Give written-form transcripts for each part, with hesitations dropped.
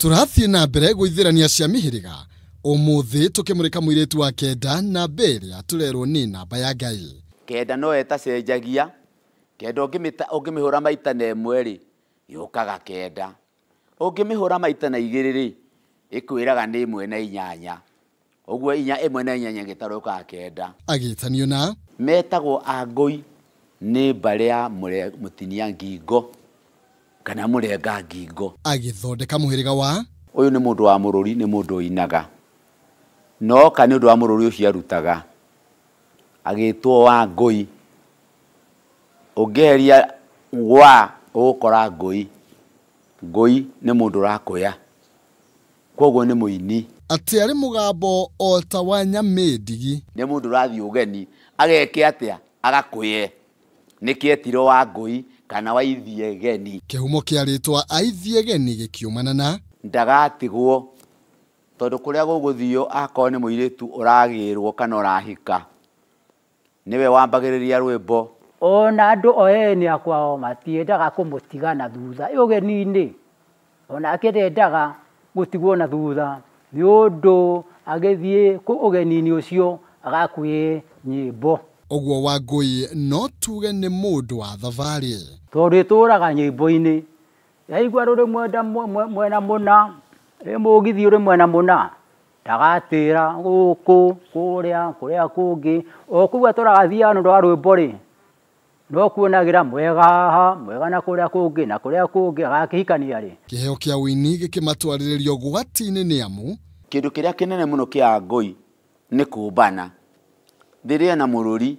Tũrathiĩ na mbere gũithĩrania cia mĩhĩrĩga. Ũmũthĩ tũkĩmũrĩka mũirĩtu wa kenda na mbere atũrerwo nĩ namba ya Ngai. Kenda no etacenjagia. Kenda ũngĩmĩhũra maita na ĩmwe rĩ, yũkaga kenda. Ũngĩmĩhũra maita na igĩrĩ rĩ, ĩkwĩraga nĩ ĩmwe na inyanya. Ũguo inya ĩmwe na inyanya ĩgĩtarwo yũkaga kenda. Agĩtanio na metagwo Angũi nĩ mbarĩ ya mũtinia ngingo kana mũrenga ngingo. Agĩthondeka mũhĩrĩga wa ũyũ nĩ mũndũ wa mũrũri, nĩ mũndũ ũinaga. No ka nĩ ũndũ wa mũrũri ũcio arutaga agĩtwo Wangũi. Ũngĩeheria wa ũgũkora Ngũi. Ngũi nĩ mũndũ ũrakũya, koguo nĩ mũini. Atĩ arĩ mũgambo o ta wa Nyamĩndigi. Nĩ mũndũ ũrathiĩ ũgeni ageke atĩa, agakũye. Nĩkĩo etirwo Wangũi kana Waithiegeni. Kĩhumo kĩa rĩtwa Aithiegeni gĩkiumana na ndagatigwo, tondũ kũrĩa gũgũthio akorwo nĩ mũirĩtu ũragĩrwo kana ũrahika, nĩwe wambagĩrĩria rwĩmbo. Ona andũ o ene akwao matiendaga kũmũtiga na thutha ũgeni-inĩ, onake ndendaga gũtigwo na thutha nĩ ũndũ agĩthiĩ ũgeni-inĩ ũcio agakwĩe nyĩmbo. Ũguo Wangũi no tuge nĩ mũndũ wa thabarĩ, tondũ ĩtũraga nyĩmbo-inĩ. Yaigua rũrĩ mwenda mwena mũna, ĩ mũgithi ũrĩ mwena mũna, ndagatĩra gũkũ kũrĩa kũrĩa kũngĩ. O kũu atũraga athiaga nĩ ũndũ wa rwĩmbo rĩ, no kuonagĩra mwega haha mwega na kũrĩa kũngĩ na kũrĩa kũngĩ, agakĩhikania rĩ. Kĩheo kĩa ũini gĩkĩmatwarĩrĩrio ũgwati-inĩ nĩ amu kĩndũ kĩrĩa kĩnene mũno kĩa Angũi nĩ kũmbana. Rĩrĩa na mũrũri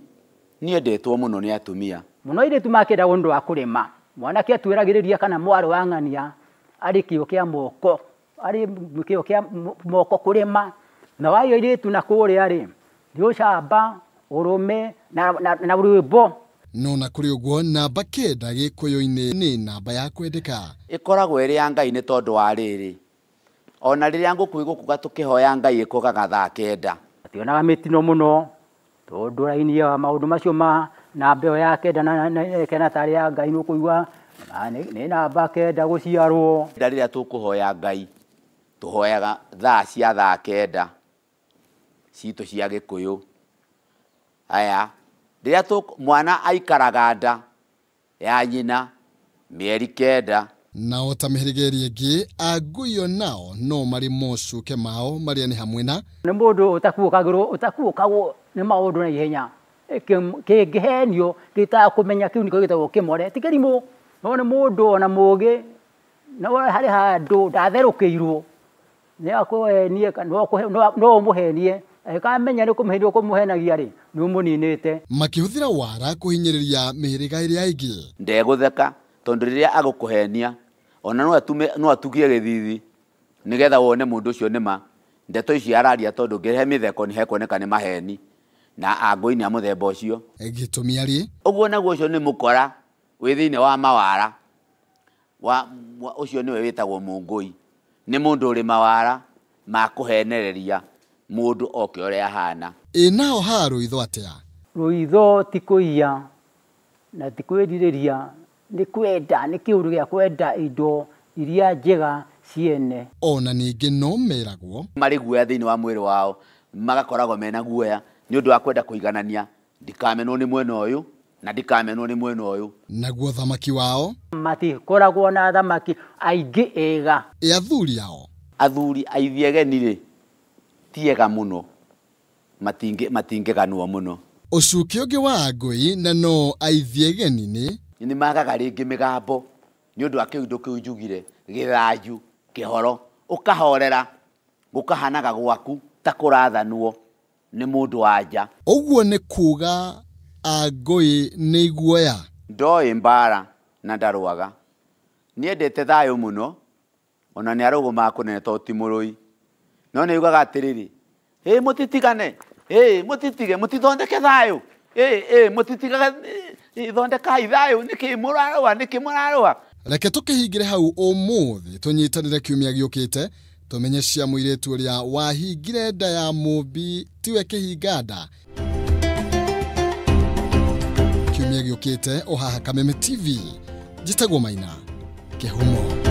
nĩendetwo mũno nĩ atumia. Mũno airĩtu makĩenda ũndũ wa kũrĩma. Mwanake atuĩragĩrĩria kana mwarĩ wa ng'ania arĩ kĩo kĩa moko, arĩ kĩo kĩa moko kũrĩma. Na wayo airĩtu na kũrĩa rĩ, nĩ ũcamba, ũrũme na rwĩmbo. No na kũrĩ ũguo namba kenda Gĩkũyũ-inĩ nĩ namba ya kwendeka. Ĩkoragwo ĩrĩ ya Ngai nĩ tondũ wa rĩrĩ, ona rĩrĩa ngũkũ ĩgũkũga tũkĩhoya Ngai ĩkũgaga thaa kenda. Mationaga mĩtino mũno tondũ raini ya maũndũ macio ma namba ĩyo ya kenda na kenda tarĩ ya Ngai nĩ ũkũigua nĩ namba kenda gũciarwo. Rĩrĩa tũkũhoya Ngai tũhoyaga thaa cia thaa kenda citũ cia Gĩkũyũ. Aya, rĩrĩa mwana aikaraga nda ya nyina mĩeri kenda. Nao ta mĩhĩrĩga ĩrĩa ĩngĩ, Angũi onao no marĩ mocuke mao marĩa nĩ hamwe na nĩ mũndũ ũtakuũkagwo nĩ maũndũ na ihenya, kĩngĩhenio gĩtakũmenya kĩu nĩkĩo gĩtagwo kĩmore, ti kĩrimũ, no nĩ mũndũ ona mũũgĩ, no harĩ handũ ndatherũkĩirwo nĩ akũhenie, no ũmũhenie, angĩkamenya nĩ kũmũhenia ũkũmũhenagia rĩ, nĩ ũmũninĩte. Makĩhũthĩra wara kũhinyĩrĩria mĩhĩrĩga ĩrĩa ĩngĩ. Ndegũtheka tondũ rĩrĩa agũkũhenia ona no atugie gĩthithi nĩgetha wone mũndũ ũcio nĩma ndeto ici araria, tondũ ngĩrehe mĩtheko nĩ hekuoneka nĩ maheni, na Angũi nĩ a mũthemba ũcio. Gĩtũmi arĩ ũguo naguo ũcio nĩ mũkora wĩ thĩinĩ wa mawara ũcio nĩwe wĩtagwo Mũngũi. Nĩ mũndũ ũrĩ mawara ma kũhenereria mũndũ oke ũrĩa ahana. Ĩ nao ha rũitho atĩa? Rũitho ti kũiya na ti kwĩrirĩria, nĩ kwenda, nĩ kĩũndũ gĩa kwenda indo iria njega ciene. Ona ningĩ no meragwo marĩ guoya thĩinĩ wa mwĩrĩ wao, magakoragwo mena guoya nĩ ũndũ wa kwenda kũiganania, ndikamenwo nĩ mwena ũyũ na ndikamenwo nĩ mwena ũyũ. Naguo thamaki wao matikoragwo na thamaki aingĩ ega. Ĩ athuri ao? Athuri aithiegeni rĩ ti ega mũno, matingĩganwo mũno. Ũcuke ũngĩ wa Angũi na no aithiegeni nĩ nĩ magaga rĩngĩ mĩgambo nĩ ũndũ wa kĩũndũ kĩu njugire, gĩthanju kĩhoro, ũkahorera gũkahanaga gwaku ta kũrathanwo nĩ mũndũ wa nja. Ũguo nĩ kuga Angũi nĩ iguoya. Ndoĩ mbara na ndarũaga, nĩendete thayũ mũno, ona nĩ arũgũmaga kũnene tondũ ti mũrũi. No nĩ augaga atĩrĩrĩ, ĩ mũtitigane, ĩ mũtitige, mũtithondeke thayũ, ĩ mũtitigane, thondekai thayũ, nĩkĩ mũrarũa, nĩkĩ mũrarũa. Reke tũkĩhingĩre hau ũmũthĩ, tũnyitanĩre kiumia gĩũkĩte tũmenye cia mũirĩtu ũrĩa wahingire nda ya mũmbi tiwe kĩhinga nda. Kiumia gĩũkĩte o haha Kameme TV. Njĩtagwo Maina Kĩhumo.